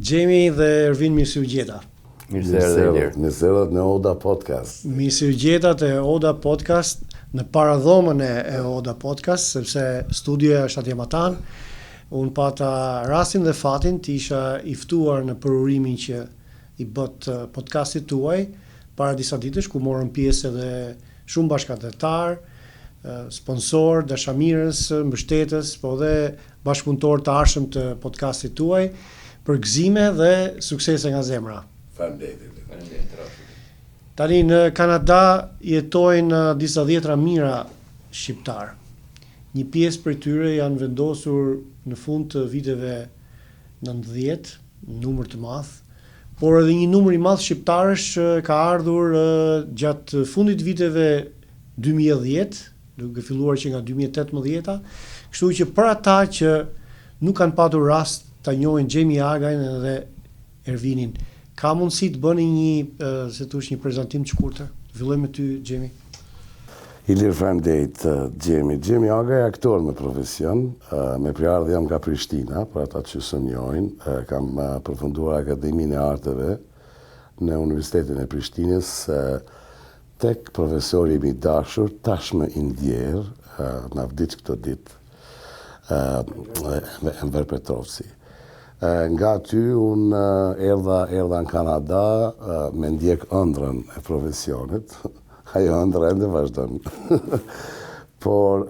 Xhemi dhe Ervin mirë se ju gjeta. Mirë se erdhe Ilir. Mirë se erdhët në Oda Podcast. Mirë se ju gjeta te Oda Podcast në paradhomën e, e Oda Podcast, sepse studioja është atje matanë. Unë pata rastin dhe fatin të isha i ftuar në përurimin që i bëtë podcastit tuaj para disa ditësh ku morën pjesë edhe shumë bashkatdhetarë, sponsorë, dashamirës, mbështetës, po dhe bashkëpunëtorë të ardhshëm të podcastit tuaj, përgëzime dhe suksese nga zemra. Faleminderit. Faleminderit. Tani në Kanada jetojnë disa dhjetra mijëra shqiptarë. Një pjesë prej tyre janë vendosur në fund të viteve 90, numër të madh, por edhe një numër i madh shqiptarësh ka ardhur gjatë fundit të viteve 2010, duke filluar që nga 2018-a, kështu që për ata që nuk kanë patur rast ta njohin Xhemi Agajn edhe Ervinin, ka mundësi të bëni një, si thosh, një prezantim të shkurtër? Fillojmë me ty Xhemi. Ilir faleminderit Xhemi. Xhemi Agaj, aktor me profesion, me prejardhje jam nga Prishtina, për ata që s'më njohin, kam përfunduar Akademinë e Arteve në Universitetin e Prishtinës, tek profesori im i dashur, tashmë i ndjerë, na vdiq këto ditë, Enver Petrovci. Nga aty unë erdha erdha në Kanada me ndjek ëndrrën e profesionit. Ajo ëndrra ende vazhdon. Por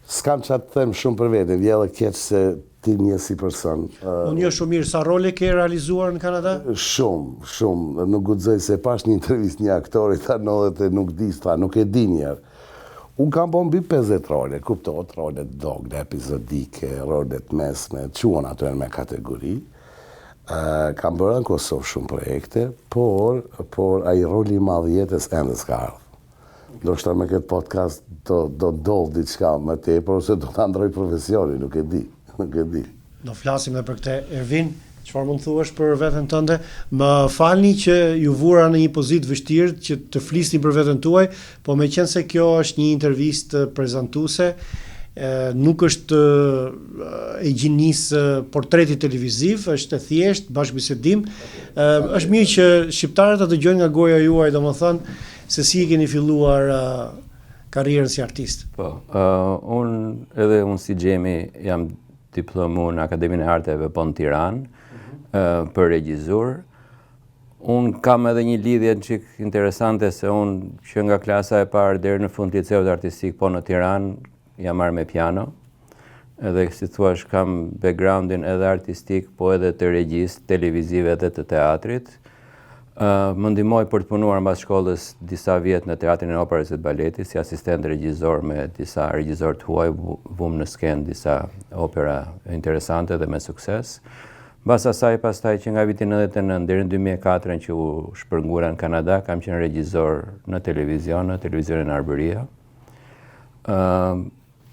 s'kam ça të them shumë për veten, vjen edhe keq se ti më njeh si person. Unë njoh shumë mirë, sa role ke realizuar në Kanada? Shumë, shumë. Nuk guxoj se pash një intervistë një aktori, tha 90 e nuk di, tha nuk e di njëherë. Unë kam bo mbi 50 role, kuptohet, role të vogla, epizodike, role të mesme, quhen ato janë me kategori. Kam bërë në Kosovë shumë projekte, por, por ai roli i madh i jetës ende s'ka ardhur. Ndoshta me këtë podcast do do ndodh diçka më tepër ose do ta ndroj profesionin, nuk e di, nuk e di. Do flasim edhe për këtë. Ervin, çfarë mund të thuash për veten tënde? Më falni që ju vura në një pozitë vështirë që të flisni për veten tuaj, po meqenëse kjo është një intervistë prezantuese, nuk është e gjinisë portretit televiziv, është e thjeshtë, bashkëbisedim. Është mirë që shqiptarët ta dëgjojnë nga goja juaj, domethënë, se si e keni filluar karrierën si artist. Po, uh, unë edhe unë si Xhemi jam diplomu në Akademinë e Arteve po në Tiranë, mm -hmm. uh, për regjizur. Unë kam edhe një lidhje një çik interesante se unë që nga klasa e parë deri në fund të liceut artistik po në Tiranë jam marrë me piano. Edhe si thuash kam backgroundin edhe artistik, po edhe të regjisë televizive dhe të teatrit. Uh, më ndihmoi për të punuar mbas shkollës disa vjet në Teatrin e Operës dhe të Baletit si asistent regjizor me disa regjizorë të huaj, vumë në skenë disa opera interesante dhe me sukses. Mbas asaj pastaj që nga viti 99 deri në 2004 që u shpërngula në Kanada, kam qenë regjizor në televizion, në televizionin Arbëria. Ë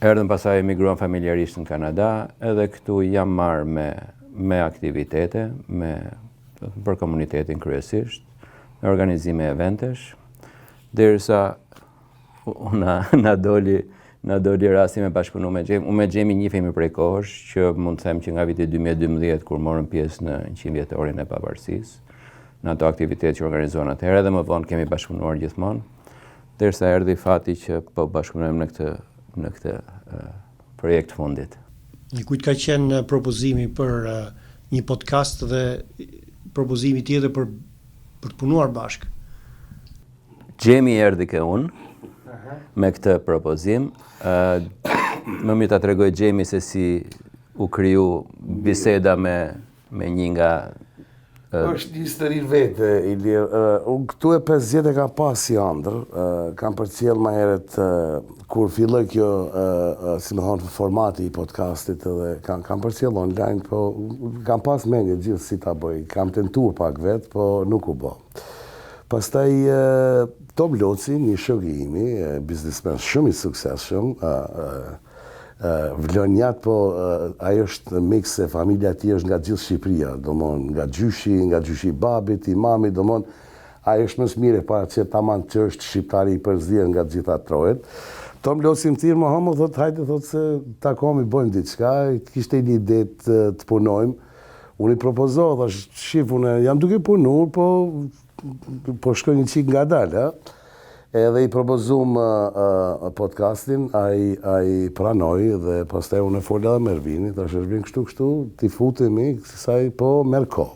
erdhëm pastaj emigruam familjarisht në Kanada, edhe këtu jam marrë me me aktivitete, me për komunitetin kryesisht, me organizime eventesh, derisa na na doli na doli rasti me bashkëpunu me Xhemin. Unë me Xhemin njihemi prej kohësh, që mund të them që nga viti 2012 kur morëm pjesë në 100 vjetorin e pavarësisë, në ato aktivitete që organizuan atëherë edhe më vonë kemi bashkëpunuar gjithmonë. Derisa erdhi fati që po bashkëpunojmë në këtë në këtë projekt të fundit. I kujt ka qenë propozimi për një podcast dhe propozimi tjetër për për të punuar bashkë? Xhemi erdhi ke unë me këtë propozim. Ë më mirë ta tregoj Xhemi se si u kriju biseda me me një nga Është një histori vete, Ilir. Unë këtu e 5 vjet e kam pas si andër, kam përcjell më herët kur filloi kjo, si me thonë, formati i podcastit edhe kam, kam përcjell online, po kam pas mendje gjithë si ta bëj, kam tentuar pak vetë, po nuk u bë. Pastaj Tom Loci, një shok i imi, biznesmen shumë i suksesshëm, Vlonjat, po ai është mix se familja e tij është nga gjithë Shqipëria, domthon nga gjyshi, nga gjyshi i babit, i mamit, domthon ai është më së miri e paraqet taman që është shqiptari i përzier nga të gjitha trojet. Tom Loci më thirr më hë më thot hajde thot se takohemi bëjmë diçka, kishte një ide të, të punojmë. Unë i propozova, thash, shif, unë jam duke punu, po, po shkoj një çikë ngadalë, ha? Edhe i propozum uh, podcastin, ai, ai pranoi dhe pastaj unë e fola edhe me Ervinin, thash Ervin kështu kështu, t'i futemi, kësaj po merr kohë.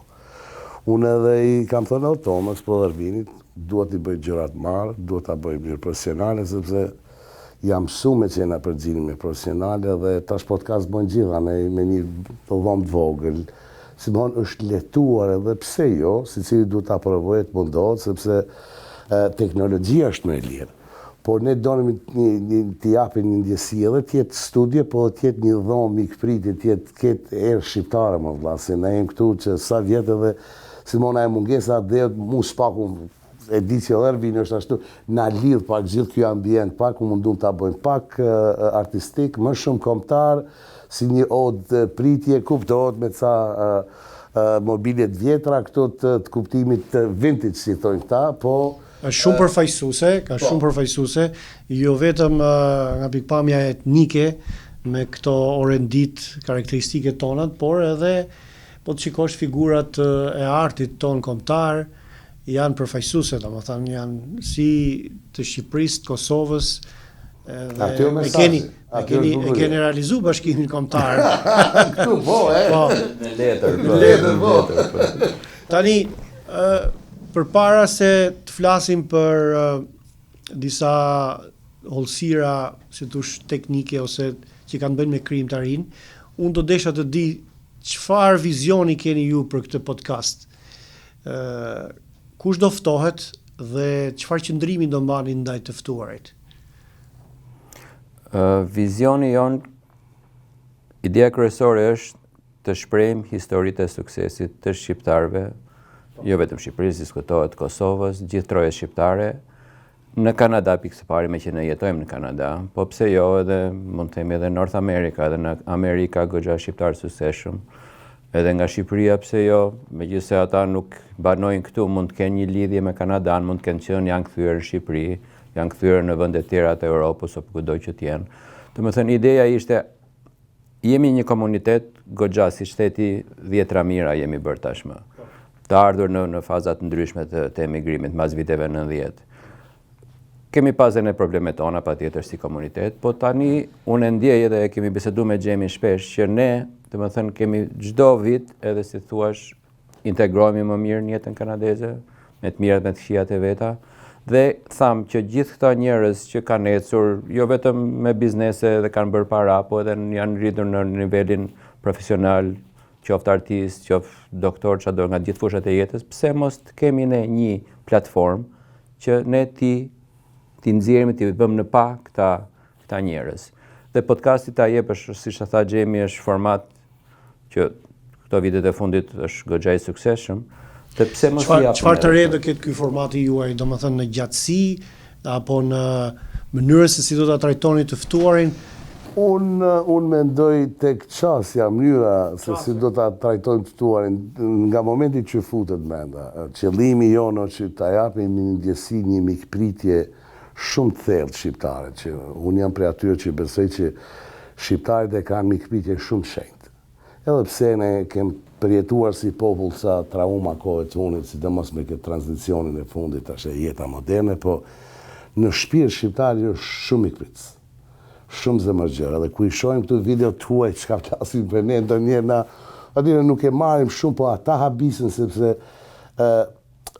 Unë edhe i kam thënë edhe Tomës, po edhe Ervinit, dua t'i bëj gjërat marë, dua ta bëj mirë profesionale, sepse jam mësu me qenë përgjigje profesionale dhe tash podcast bojnë gjitha me, me një dhomë të vogël. Si më thonë, është letuar edhe pse jo, secili duhet ta provojë të mundohet, sepse e, teknologjia është më e lirë. Por ne donim një, një, t'i japim një ndjesi edhe të jetë studio, po edhe të jetë një dhomë mikpritje, të jetë ketë erë shqiptare më vlla, se ne jemi këtu që sa vjet edhe si më thonë ajo mungesa atdheut, mu s'paku e di që edhe Ervini është ashtu, na lidh pak gjithë ky ambient, pak u mundum ta bëjmë pak artistik, më shumë kombëtar, si një odë pritje, kuptohet me ca mobilje të vjetra këtu të, të kuptimit të vintage si thonë këta, po është shumë përfaqësuese, ka po. shumë përfaqësuese, jo vetëm nga pikëpamja etnike me këto orendit karakteristike tonat, por edhe po të shikosh figurat e artit ton kombëtar, janë përfaqësuese, domethënë janë si të Shqipërisë, të Kosovës, edhe Aty e keni e keni e keni realizu bashkimin kombëtar. Këtu po, e. Po. Në letër, po. Në letër, po. po. Tani, ë përpara se të flasim për ë, disa hollësira, si thosh, teknike ose që kanë të bëjnë me krijimtarinë, unë do desha të di çfarë vizioni keni ju për këtë podcast. Ë kush do ftohet dhe çfarë qëndrimi do mbani ndaj të ftuarit? Ë vizioni jon ideja kryesore është të shprehim historitë e suksesit të shqiptarëve, jo vetëm Shqipërisë, diskutohet Kosovës, gjithë trojet shqiptare, Në Kanada pikë së pari meqë ne jetojmë në Kanada, po pse jo edhe mund të themi edhe North America, edhe në Amerika goxha shqiptarë të suksesshëm. Edhe nga Shqipëria pse jo, megjithëse ata nuk banojnë këtu, mund të kenë një lidhje me Kanadan, mund të kenë qenë, janë kthyer në Shqipëri, janë kthyer në vende të tjera të Europës apo kudo që të jenë. Domethënë ideja ishte jemi një komunitet goxha si shteti dhjetra mijëra jemi bërë tashmë. Të ardhur në në faza të ndryshme të, të emigrimit mas viteve 90. Kemi pas edhe ne problemet tona patjetër si komunitet, po tani unë e ndjej edhe e kemi bisedu me Xhemin shpesh që ne, domethënë kemi çdo vit edhe si thuash integrohemi më mirë në jetën kanadeze, me të mirat me të këqijat e veta, dhe thamë që gjithë këta njerëz që kanë ecur, jo vetëm me biznese dhe kanë bërë para, po edhe janë rritur në nivelin profesional, qoftë artist, qoftë doktor, çfarëdo nga gjithë fushat e jetës, pse mos të kemi ne një platformë që ne t'i t'i nxjerrim, t'i vëmë në pah këta këta njerëz. Dhe podcasti ta jep është, siç e tha Xhemi, është format që këto vitet e fundit është goxha i suksesshëm, dhe pse mos i japim. Çfarë të re do ketë ky formati juaj, domethënë në gjatësi apo në mënyrën se si do ta trajtoni të ftuarin? Unë unë mendoj tek qasja, mënyra se si do ta trajtojmë të ftuarin nga momenti që futet brenda. Qëllimi jonë është që ta japim një ndjesi, një mikpritje shumë të thellë shqiptare, që unë jam prej atyre që besoj që shqiptarët e kanë mikpritjen shumë të shenjtë. Edhe pse ne kem përjetuar si popull ca trauma kohëve të fundit, sidomos me këtë tranzicionin e fundit tash e jeta moderne, po në shpirt shqiptari është shumë mikpritës. Shumë zemërgjerë, edhe kur i shohim këtu video të huaj çka flasin për ne, ndonjëherë na aty nuk e marrim shumë, po ata habisen sepse ë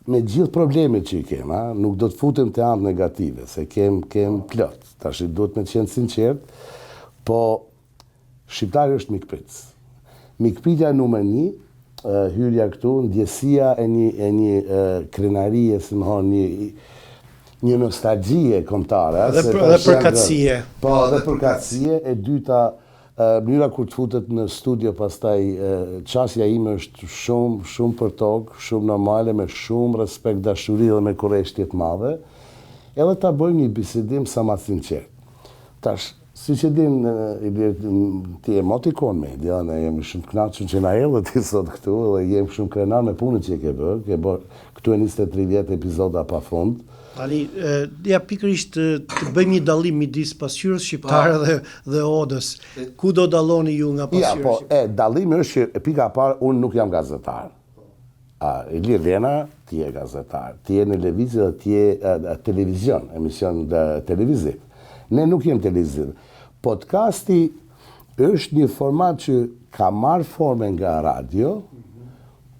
me gjithë problemet që i kem, a, nuk do të futem te anët negative, se kem, kem plot, tash duhet me qenë sinqert, po shqiptari është mikpritës. Mikpritja numër një, hyrja këtu, ndjesia e një, e një krenarie, si më thonë, një, një nostalgjie kombëtare. Dhe, për, dhe përkatësie. Po, dhe përkatësie, e dyta, Mënyra kur të futet në studio pastaj qasja ime është shumë shumë për tokë, shumë normale, me shumë respekt, dashuri dhe me kureshtje të madhe, edhe ta bëjmë një bisedim sa ma të sinqertë. Tash, Siç e din, Ilir, ti je moti ikonë media, ne jemi shumë të kënaqur që na erdhe ti sot këtu dhe jemi shumë krenar me punën që ke bërë, ke bërë këtu e 23 vjet epizoda pa fund. Tani, ja pikërisht të bëjmë një dallim midis pasqyrës shqiptare po. dhe dhe odës. Ku do dalloni ju nga pasqyra ja, po, shqiptare? E, dallimi është që pika e parë unë nuk jam gazetar. A, Ilir Lena, ti je gazetar, ti je në lëvizje dhe ti je a, televizion, emision dhe televiziv. Ne nuk jemi televiziv. Podcasti është një format që ka marrë forme nga radio,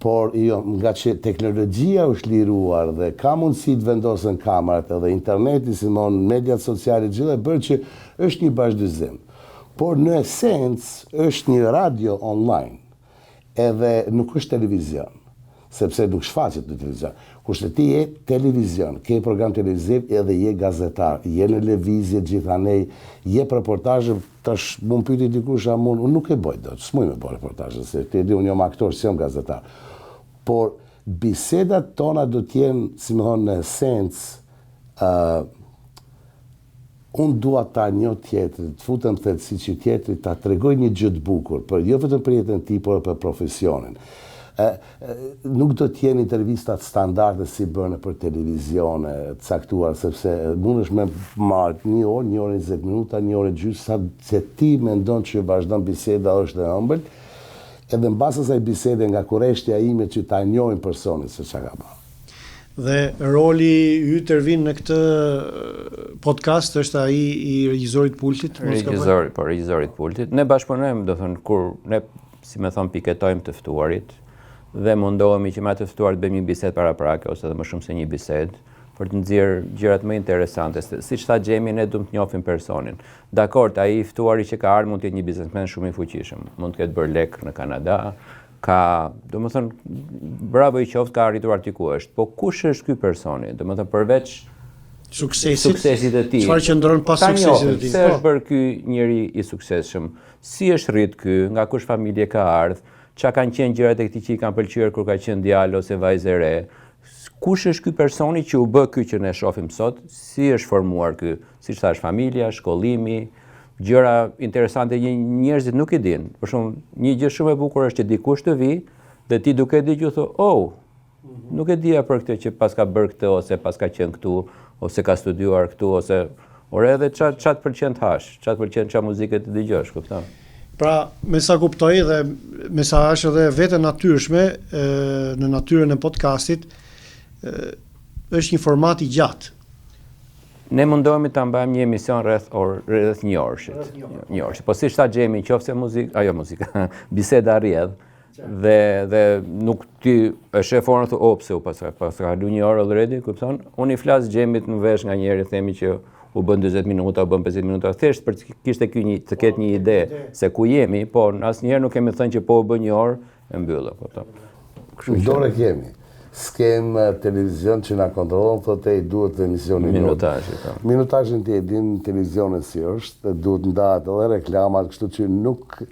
Por jo, nga që teknologjia është liruar dhe ka mundësi të vendosen kamerat edhe interneti, si më thonë, mediat sociale gjithë e bërë që është një bashkëdyzim. Por në esencë është një radio online edhe nuk është televizion, sepse nuk shfaqet në televizion. Kurse ti je televizion, ke program televiziv edhe je gazetar, je në lëvizje gjithanej, je reportazhe Tash mu më pyeti dikush a mund, unë nuk e bëj dot, s'muj me bë reportazhe, se ti e di unë jam aktor, s'jam gazetar. Por bisedat tona do të jenë, si më thonë, në esencë, ë unë dua ta njoh tjetrin, të futem thellësi që tjetri ta tregoj një gjë të bukur, për jo vetëm për jetën e tij, por edhe për profesionin. Ë nuk do të jenë intervistat standarde si bëhen nëpër televizione të caktuara, sepse mundesh me marrë një orë, një orë e 20 minuta, një orë e gjysmë, sa se ti mendon që vazhdon biseda është e ëmbël, edhe mbas asaj bisede nga kureshtja ime që ta njohim personin se çka ka bërë. Dhe roli yt Ervin në këtë podcast është ai i regjizorit pultit, mos gaboj? Regjizori, po, regjizorit pultit. Ne bashkëpunojmë, do thonë, kur ne si me thonë, piketojmë të ftuarit dhe mundohemi që me atë ftuar të bëjmë një bisedë paraprake ose edhe më shumë se një bisedë për të nxjerrë gjërat më interesante. Siç tha Xhemi, ne duam të njohim personin. Dakord, ai i ftuari që ka ardhur mund të jetë një biznesmen shumë i fuqishëm, mund të ketë bërë lek në Kanada, ka, domethënë, bravo i qoftë, ka arritur aty ku është. Po kush është ky personi? Domethënë, përveç suksesit, suksesit të tij. Çfarë qëndron pas suksesit të tij? Pse është po. bërë ky njeri i suksesshëm? Si është rrit ky, nga kush familje ka ardhë, ça kanë qenë gjërat e këtij që i kanë pëlqyer kur ka qenë djalë ose vajzë e re, kush është ky personi që u bë ky që ne shohim sot, si është formuar ky, siç thashë familja, shkollimi, gjëra interesante që njerëzit nuk i dinë. Për shembull, një gjë shumë e bukur është që dikush të vijë dhe ti duke dëgju thu, "Oh, Nuk e dija për këtë që paska bërë këtë ose paska qenë këtu ose ka studiuar këtu ose ore edhe ça ça të pëlqen të hash, ça të pëlqen ça muzike të dëgjosh, kupton? Pra, me sa kuptoj dhe me sa është edhe vetë e natyrshme në natyrën e podcastit, është një format i gjatë. Ne mundohemi ta mbajmë një emision rreth or, rreth një orëshit. Një orëshit. Po siç tha Xhemi, qoftë se muzika, ajo muzika, biseda rrjedh, Dhe dhe nuk ti e shef orën thu, oh, pse u paska paska kalu një orë already, kupton? Unë i flas Xhemit në vesh nganjëherë themi që u bën 40 minuta, u bën 50 minuta, thjesht për të kishte ky një të ketë një ide se ku jemi, po asnjëherë nuk kemi thënë që po u bë një orë e mbyllëm, kupton? Kështu që dorë kemi. S'kem eh, televizion që na kontrollon, thotë ej duhet emisioni minutazhi, po. Minutazhin ti e din televizionin si është, duhet ndahet edhe reklamat, kështu që nuk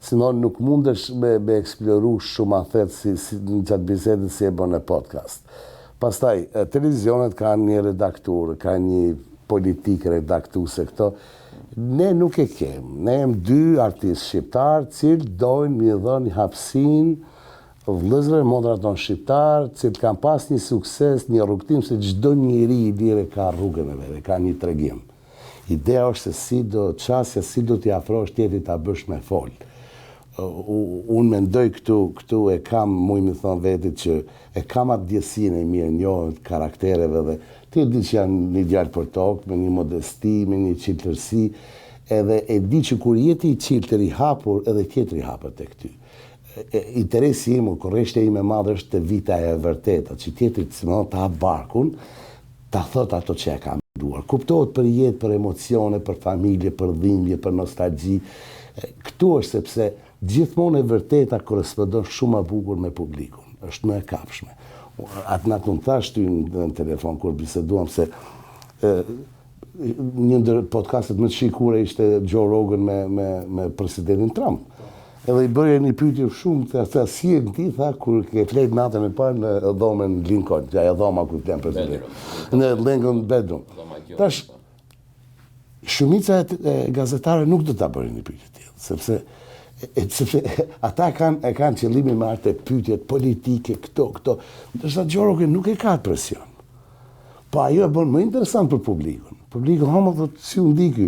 Si më thonë, nuk mundesh me, me eksploru shumë afet si, si në gjatë bisedës si e bën në podcast. Pastaj, televizionet kanë një redaktur, kanë një politikë redaktuese këto. Ne nuk e kem. Ne jem dy artistë shqiptarë, cilë dojnë me i dhënë hapësinë vëllezërve e motrat tonë shqiptarë, cilët kanë pas një sukses, një rrugëtim se çdo njeri i lirë ka rrugën e vet, ka një tregim. Ideja është se si do qasja, si do t'i afrohesh tjetrit ta bësh me fol. Unë mendoj këtu, këtu e kam, muj me thonë vetit që e kam atë ndjesinë e mirë, njohjen e karaktereve dhe ti e di që jam një djalë për tokë, me një modesti, me një çiltërsi, edhe e di që kur je ti i çiltër i hapur, edhe tjetri hapet tek ty. Interesi im, kureshtja ime e madhe është të vita e vërteta, që tjetri të, si më thonë, ta hap barkun, ta thotë ato që e ka menduar. Kuptohet për jetë, për emocione, për familje, për dhimbje, për nostalgji. Këtu është sepse gjithmonë e vërteta korrespondon shumë më bukur me publikun. Është më e kapshme. Atë natë unë thash ty në telefon kur biseduam se e, një ndër podcastet më të shikuara ishte Joe Rogan me me me presidentin Trump. Edhe i bëri një pyetje shumë, tha, tha si je ti, tha, kur ke flejt natën e parë në dhomën Lincoln, që ajo dhoma ku flen presidenti. Në Lincoln bedroom. Tash, po. Shumica e gazetarëve nuk do ta bënin një pyetje të tillë, sepse e, sepse ata kanë e kanë qëllimin me ardh te pyetjet politike këto këto, ndërsa Joe Rogan nuk e ka atë presion. Po ajo e bën më interesant për publikun. Publiku ha mo thotë si u ndi ky,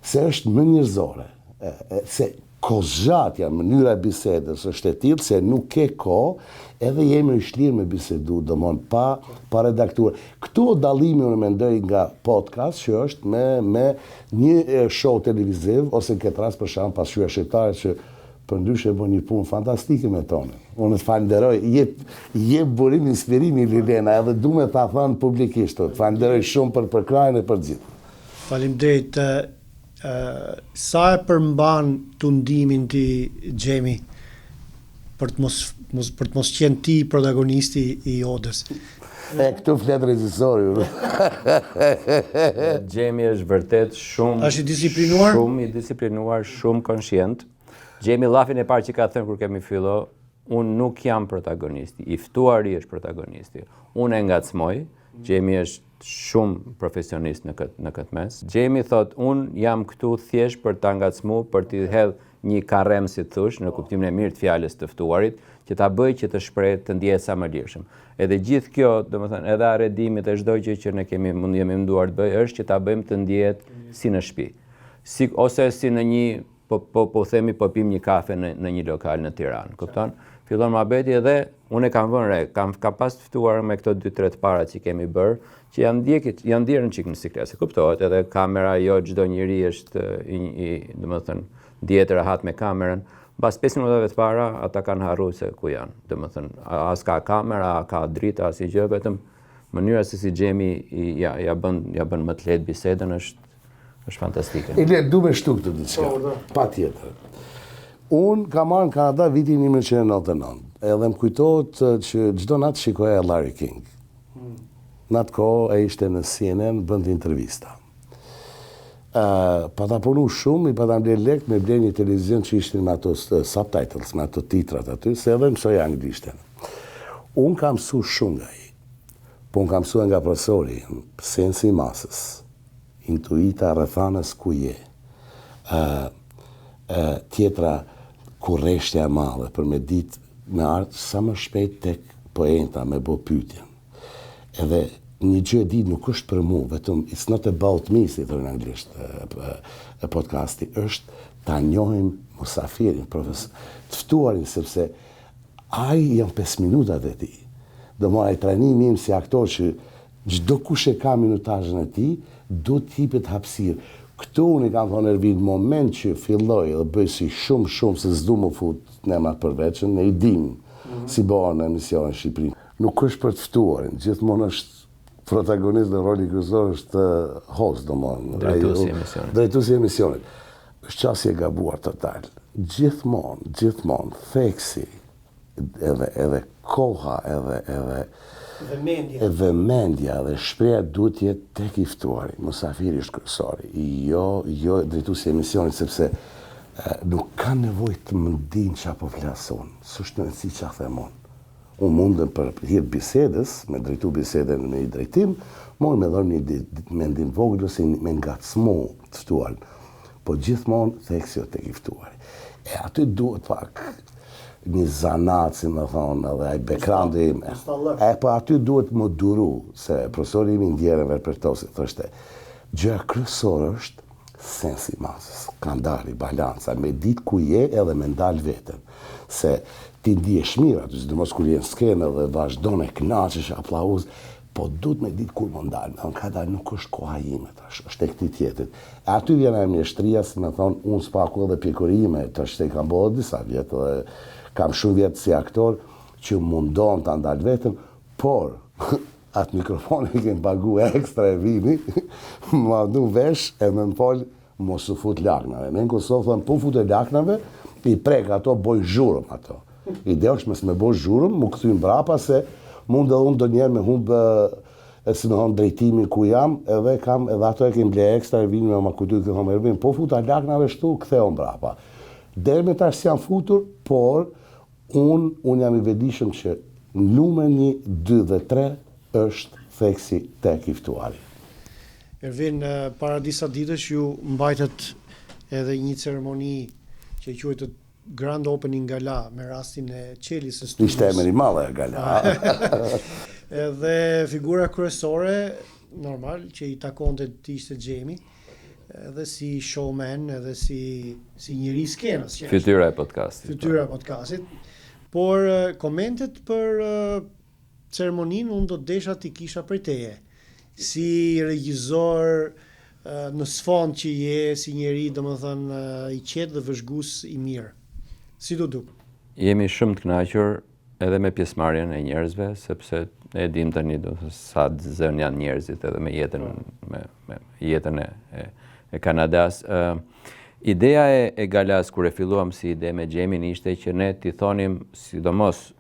se është më njerëzore, e, e, se Kohëzgjatja, mënyra e bisedës është e tillë se nuk ke kohë edhe je më i shlirë me bisedu, domthon pa pa redaktuar. Këtu o dallimi unë mendoj nga podcast që është me me një show televiziv ose në këtë rast për shembull Pasqyra Shqiptare që përndryshe bën një punë fantastike me Tonin. Unë të falënderoj, je je burim inspirimi Lilena, edhe du me ta thënë publikisht, të falënderoj shumë për përkrahjen e për gjithë. Faleminderit. Sa e përmban tundimin ti Xhemi për të mos mos për të mos qenë ti protagonisti i odës? E këtu flet regjisori. Xhemi është vërtet shumë Është i disiplinuar? Shumë i disiplinuar, shumë konshient. Xhemi llafin e parë që ka thënë kur kemi fillu, unë nuk jam protagonisti, i ftuari është protagonisti. Unë e ngacmoj, Xhemi është shumë profesionist në këtë në këtë mes. Xhemi thot, unë jam këtu thjesht për ta ngacmu, për t'i hedh një karrem si thosh, në kuptimin e mirë të fjalës të ftuarit, që ta bëj që të shprehet, të ndjehet sa më lirshëm. Edhe gjithë kjo, domethënë, edhe arredimi dhe çdo gjë që ne kemi mund jemi munduar të bëj është që ta bëjmë të ndjehet si në shtëpi. Si ose si në një po po po themi po pim një kafe në në një lokal në Tiranë, kupton? Fillon muhabeti edhe unë e kam vënë re, kam ka pas të ftuar me këto 2-3 të para që kemi bërë, që janë ndjekit, janë ndjerë një çik në siklet, se kuptohet, edhe kamera jo çdo njeri është i, i domethënë, ndihet rehat me kamerën. Mbas 5 minutave të para, ata kanë harru se ku janë. Domethënë, as ka kamera, ka drita, asnjë gjë, vetëm mënyra se si Xhemi i, ja, ja bën ja bën më të lehtë bisedën është Është fantastike. Ilir, du me shtu këtë diçka. Po, Patjetër. Unë kam ardhur në Kanada vitin 1999, edhe më kujtohet që çdo natë shikoja Larry King. Hmm. Në atë kohë ai ishte në CNN, bënte intervista. Uh, pata punu shumë, i pata mbledh lek me ble një televizion që ishte me ato subtitles, me ato titrat aty, se edhe mësoja anglishten. Unë kam mësu shumë nga ai. Po unë kam mësu nga profesori, sensi i masës. Intuita rrethanës ku je. Ë ë tjetra kurreshtja e madhe për me ditë me ardhë sa më shpejt tek poenta me bo pyetjen. Edhe një gjë e di nuk është për mu, vetëm it's not about me si thonë anglisht e podcasti, është ta njohim musafirin, profesor, të ftuarin sepse ai janë 5 minutat e tij. Domethënë ai trajnimi im si aktor që Çdo kush e ka minutazhën e tij, duhet të jipet hapësirë. Këtu unë i kam thonë Ervin, në moment që filloj dhe bëj si shumë shumë se s'du m'u fut në emra të përveçëm, ne i dimë si bëhen emisione në Shqipëri. Nuk është për të ftuarin, gjithmonë është protagonist dhe roli kryesor është host, domethënë. Drejtuesi i emisionit. Drejtuesi i emisionit. Është qasje e gabuar total. Gjithmonë, gjithmonë, theksi edhe edhe koha edhe edhe vëmendja e vëmendja dhe shprehja duhet të jetë tek i ftuari, musafiri është kryesori, jo jo drejtuesi i emisionit sepse nuk ka nevojë të më ndinë ça po flas unë, s'është me rëndësi ça them unë. Unë mundem për hir të bisedës, me drejtu bisedën në një drejtim, mund me dhënë një mendim vogël ose me ngacmu të ftuarin. Po gjithmonë theksi o tek i ftuari. E aty duhet pak një zanat, si me thonë, edhe ai background-i im. E po aty duhet me duru, se profesori im i ndjerë Enver Pertosi, thoshte, gjëja kryesore është sensi i masës, kandari, balanca, me ditë ku je edhe me ndal veten. Se ti ndihesh mirë aty, sidomos kur je në skenë dhe vazhdon e kënaqesh, aplauz, po duhet me ditë kur me ndal, me thonë kadal nuk është koha ime tash, është e këtij tjetrit. E aty vjen ajo mjeshtria, si me thonë, unë s'paku edhe pjekuri ime, tash se i kam bo edhe disa vjet dhe kam shumë vjet si aktor që mundohem ta ndal veten, por atë mikrofon e kem pagu ekstra e vini, ma vnu vesh e me më fol mos u fut laknave. Ne në Kosovë thonë, po fute laknave, i prek ato, bojnë zhurëm ato. Ideja është mos me bo zhurëm, mu kthy mbrapa se mund edhe unë ndonjëherë me humb e si me thonë drejtimin ku jam, edhe kam edhe ato e kem ble ekstra e vinë me ma kujtu i thonë Ervin, po futa laknave shtu, ktheu mbrapa. Deri me tash s'jam futur, por unë unë jam i vetëdijshëm që numër 1, 2 dhe 3 është theksi tek i ftuari. Ervin, para disa ditësh ju mbajtët edhe një ceremoni që e quajtët Grand Opening Gala me rastin e çeljes së studios. Ishte emër i madh ajo gala. Edhe figura kryesore, normal, që i takonte të ishte Xhemi, edhe si showman, edhe si si njeri i skenës që është. Fytyra e podcastit. Fytyra e podcastit. Por komentet për Ceremoninë unë do desha t'i kisha prej teje, si regjizor në sfond që je, si njeri domethënë i qetë dhe vëzhgues i mirë. Si t'u duk? Jemi shumë të kënaqur edhe me pjesëmarrjen e njerëzve, sepse e dimë tani do të sa të zënë janë njerëzit edhe me jetën me, me jetën e, e, e Kanadas. Uh, ideja e, e galas kur e filluam si ide me Xhemin ishte që ne t'i thonim sidomos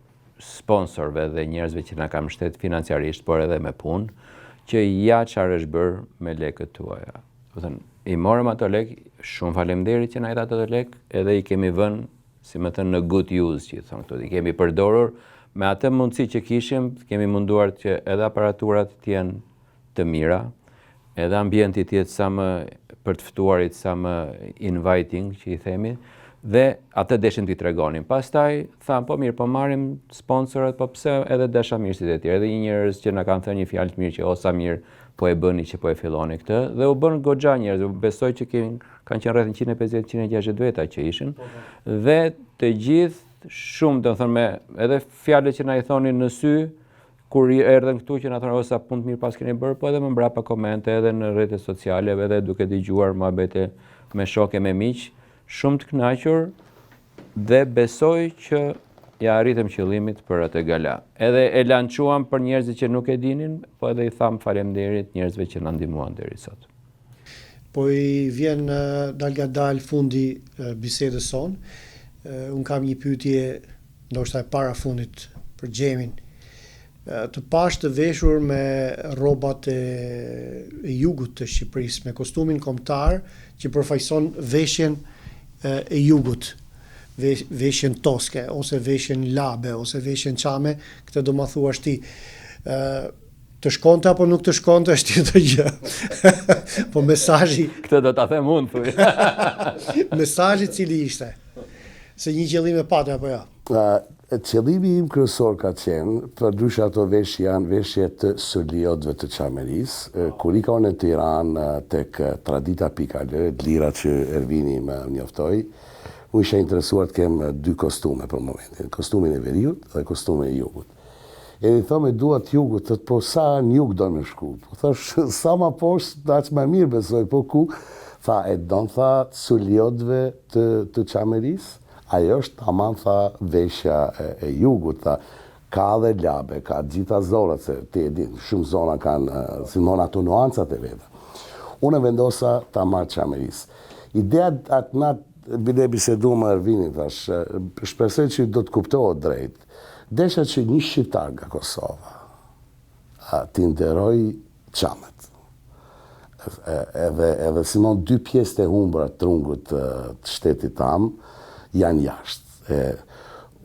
sponsorëve dhe njerëzve që na kanë mbështet financiarisht, por edhe me punë, që ja çfarë është bërë me lekët tuaja. Do thënë, i morëm ato lekë, shumë faleminderit që na i dhatë ato lekë, edhe i kemi vënë, si me thënë, në good use, që i thonë këtu, i kemi përdorur me atë mundësi që kishim, kemi munduar që edhe aparaturat të jenë të mira, edhe ambienti të jetë sa më për të ftuarit, sa më inviting, që i themi, dhe atë deshim t'i tregonim. Pastaj, thamë, po mirë, po marrim sponsorat, po pse edhe dashamirësit e tjerë, edhe një njerëz që na kanë thënë një fjalë të mirë që o sa mirë po e bëni që po e filloni këtë, dhe u bën goxha njerëz, besoj që kemi, kanë qenë rreth 150-160 veta që ishin, po, po. dhe të gjithë shumë, do të thënë me edhe fjalët që na i thonin në sy, Kur erdhën këtu që na thonë o sa punë të mirë paskeni bërë, po edhe më mbrapa komente edhe në rrjetet sociale, edhe duke dëgjuar muhabete me shokë e me miq, shumë të kënaqur dhe besoj që ja arritëm qëllimit për atë gala. Edhe e lançuam për njerëzit që nuk e dinin, po edhe i thamë faleminderit njerëzve që na ndihmuan deri sot. Po i vjen dalngadalë fundi bisedës sonë. Unë kam një pyetje ndoshta e parafundit për Xhemin. Të pashë të veshur me rrobat e, e jugut të Shqipërisë, me kostumin kombëtar që përfaqëson veshjen e jugut, veshjen toske ose veshjen labe ose veshjen çame, këtë do ma thuash ti. Ë të shkonte apo nuk të shkonte është tjetër gjë. po mesazhi Këtë do ta them unë thuj. mesazhi cili ishte? Se një qëllim e pate apo jo? Qëllimi im kryesor ka qenë, përndryshe ato veshje janë veshje të suliotëve të Çamërisë. Kur ika unë në Tiranë tek Tradita pikë al, Dlira që Ervini më njoftoi, unë isha interesuar të kem dy kostume për momentin, kostumin e veriut dhe kostumin e jugut. Edhe i thom e dua të jugut, thotë po sa në jug do me shku? Po thash sa ma poshtë aq ma mirë besoj, po ku? Tha e don tha të suliotëve të të Çamërisë? Ajo është tamam tha veshja e, e jugut, tha ka dhe labe, ka të gjitha zonat, se ti e din, shumë zona kanë, si më thonë ato nuancat e veta. Unë vendosa ta marr Çamërisë. Ideja atë natë bile biseduam me Ervinin, thash, shpresoj që do të kuptohet drejt. Desha që një shqiptar nga Kosova t'i nderoj çamët. Edhe edhe si më dy pjesët e humbura të trungut të, të shtetit tam janë jashtë. E,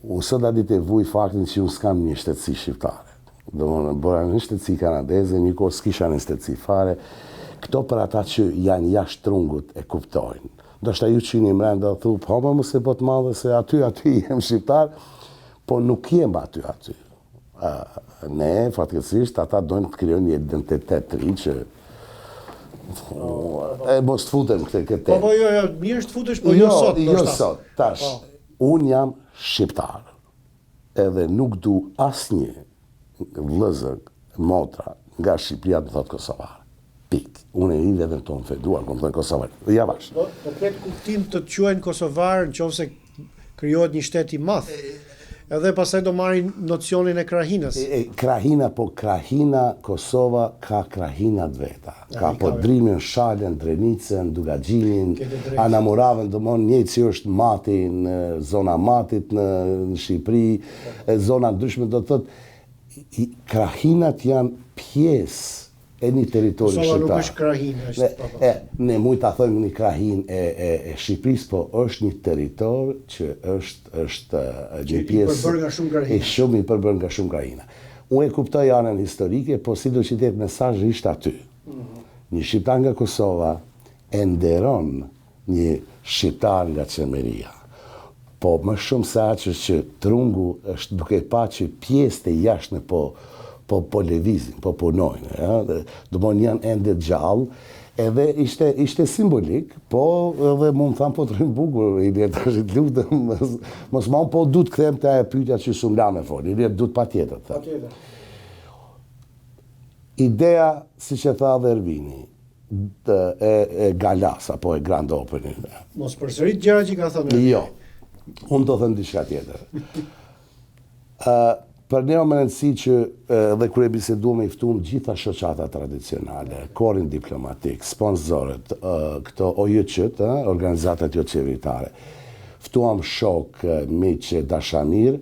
unë sot atë ditë e vuj faktin që unë s'kam një shtetësi shqiptare. Domethënë, bëra një shtetësi kanadeze, një kohë s'kisha një shtetësi fare. Këto për ata që janë jashtë trungut e kuptojnë. Ndoshta ju që jeni mrenda thu, po më mos e bë të madhe se aty aty jem shqiptar, po nuk jem aty aty. Ne, fatkeqësisht, ata dojnë të krijojnë një identitet të ri që e mos të futem këtë këtë temë. Po, po, jo, jo, mirë është të futesh, po jo, jo sot. Jo sot, tash, po. unë jam shqiptar, edhe nuk du asnjë vëllezër, motra, nga Shqipëria të më thotë kosovar. Pikë. Unë e njoh veten të ofenduar, kur më thonë kosovar. Javash. Po, po ketë kuptim të të quajnë kosovar në qoftë se krijohet një shtet i madh. Edhe pastaj do marrin nocionin e krahinës. E, e, krahina, po krahina, Kosova ka krahina të veta. Ka Podrimën, Shalën, Drenicën, Dukagjinin, Anamoravën, domethënë njëjtë si është Mati në zona Matit në, në Shqipëri, e zona ndryshme do të thotë krahinat janë pjesë e një territori shqiptar. Kosova nuk është krahinë, është po, po. E, ne mund ta thojmë një krahinë e, e, e Shqipërisë, po është një territor që është është një pjesë i përbërë nga shumë krahina. E shumë i përbërë nga shumë krahina. Unë e kuptoj anën historike, po sido që të jetë mesazhi ishte aty. Mm -hmm. Një shqiptar nga Kosova e nderon një shqiptar nga Çamëria. Po më shumë se aq është që trungu është duke pa që pjesët e jashtme po po po lëvizin, po punojnë, ja, domethënë janë ende gjallë, edhe ishte ishte simbolik, po edhe mu më thanë po të rrin bukur, Ilir tash të lutem, mos ma po du të kthehem te ajo pyetja që s'um la me fol, Ilir du të patjetër të them. Patjetër. Ideja, siç e tha dhe Ervini, e, e galas apo e grand opening. Mos përsërit gjëra që ka thënë. Jo. Unë do them diçka tjetër. Ë për ne o me rëndësi që edhe kur e biseduam i ftuam gjitha shoqatat tradicionale, korin diplomatik, sponsorët, këto OJQ-t, organizatat jo qeveritare. Ftuam shok, miq, dashamirë,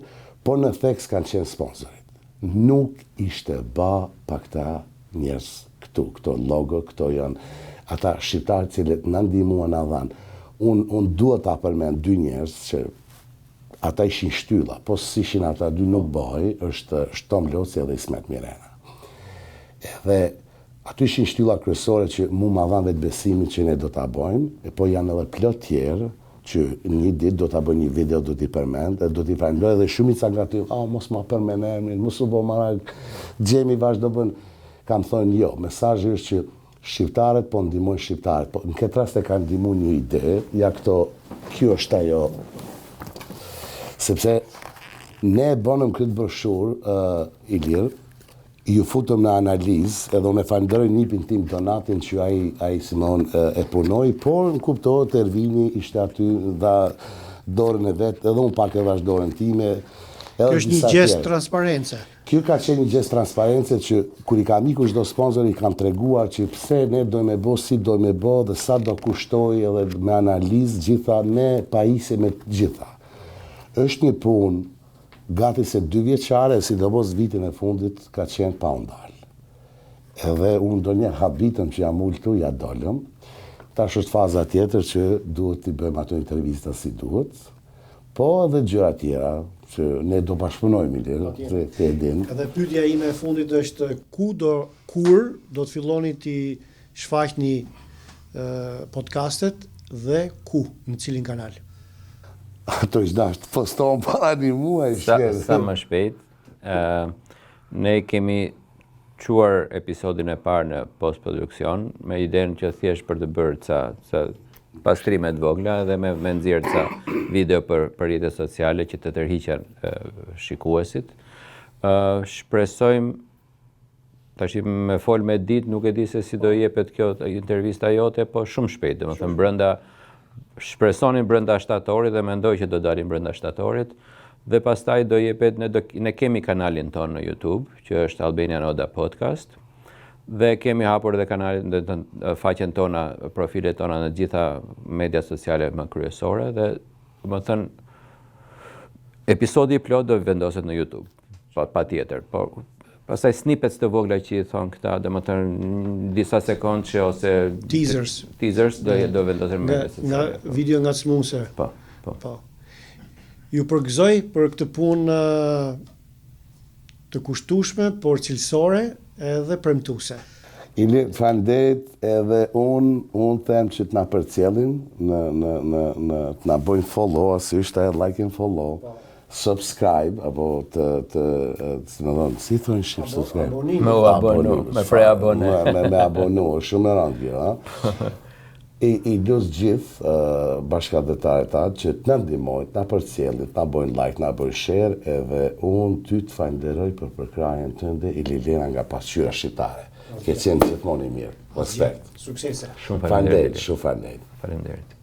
po në theks kanë qenë sponsorit. Nuk ishte ba pa këta njerëz këtu, këto logo, këto janë ata shqiptarë të cilët na ndihmuan na dhanë. Unë unë dua ta përmend dy njerëz që ata ishin shtylla, po s'ishin ata dy nuk bëhej, është Tom Loci edhe Ismet Mirena. Edhe aty ishin shtylla kryesore që mu ma dhanë vetëbesimin që ne do ta bëjmë, e po janë edhe plot tjerë që një ditë do ta bëj një video do t'i përmend dhe do t'i falënderoj edhe shumica nga ty, ah mos ma përmend emrin, mos u bë marak, Xhemi vazhdo bën. Kam thënë jo, mesazhi është që shqiptarët po ndihmojnë shqiptarët, po në këtë rast e kanë ndihmu një ide, ja këto, kjo është ajo, sepse ne e bënëm këtë broshurë, uh, Ilir, Iu futëm në analizë, edhe unë e falënderoj nipin tim Donatin që ai ai si me thonë e punoi, por më kuptohet Ervini ishte aty dha dorën e vet, edhe unë pak e dhash dorën time, edhe Kjo është një gjest transparence. Kjo ka qenë një gjest transparence që kur i kam ikur çdo sponsor i kam treguar që pse ne dojmë me bo, si dojmë me bo dhe sa do kushtoj edhe me analizë gjitha, me pajisje me gjitha. Është një punë Gati se dy vjeçare, e sidomos vitin e fundit ka qenë pa u ndalë. Edhe unë ndonjëherë habitem që jam ulë këtu, ja dolëm. Tash është faza tjetër që duhet t'i bëjmë ato intervista si duhet, po edhe gjëra tjera që ne do bashkëpunojmë, Ilir, ti ti e din. Edhe pyetja ime e fundit është ku do kur do të filloni t'i shfaqni podcastet dhe ku, në cilin kanal? Ato ishte dashtë të postohen para një muaj. Sa, sa më shpejt, uh, ne kemi çuar episodin e parë në postproduksion, me idenë që thjesht për të bërë ca, ca pastrime të vogla dhe me, me nxjerrë ca video për, për rrjetet sociale që të tërhiqen uh, shikuesit. Uh, shpresojmë Tashi me fol me ditë, nuk e di se si do jepet kjo intervista jote, po shumë shpejt, domethënë brenda shpresonim brenda shtatorit dhe mendoj që do dalim brenda shtatorit dhe pastaj do jepet ne do ne kemi kanalin tonë në YouTube, që është Albanian Oda Podcast dhe kemi hapur edhe kanalin dhe të, faqen tona, profilet tona në gjitha media sociale më kryesore dhe domethënë episodi i plotë do vendoset në YouTube. Po, patjetër, po pastaj snippets të vogla që i thonë këta, domethënë disa sekondë ose teasers. Teasers do do vendosen në media Nga po. video ngacmuese. Po, po. Po. Ju përgëzoj për këtë punë të kushtueshme, por cilësore edhe premtuese. Ilir, faleminderit edhe unë unë them që të na përcjellin në në në në të na bëjnë follow, si është ajo like and follow. Po. Subscribe apo të të si me thonë, si thonë shqip subscribe? Me u abonu, me pre abone. Me, me, me abonu, është shumë e rëndë kjo, ha? I, i lus gjithë uh, bashkatdhetarët tanë që të na ndihmojnë, të na përcjellin, të na bëjnë like, të na bëjnë share, edhe unë ty të falënderoj për përkrahjen tënde Ililena nga Pasqyra Shqiptare. Ke qenë gjithmonë i mirë. Respekt. Suksese. Shumë faleminderit. Shumë faleminderit. Faleminderit.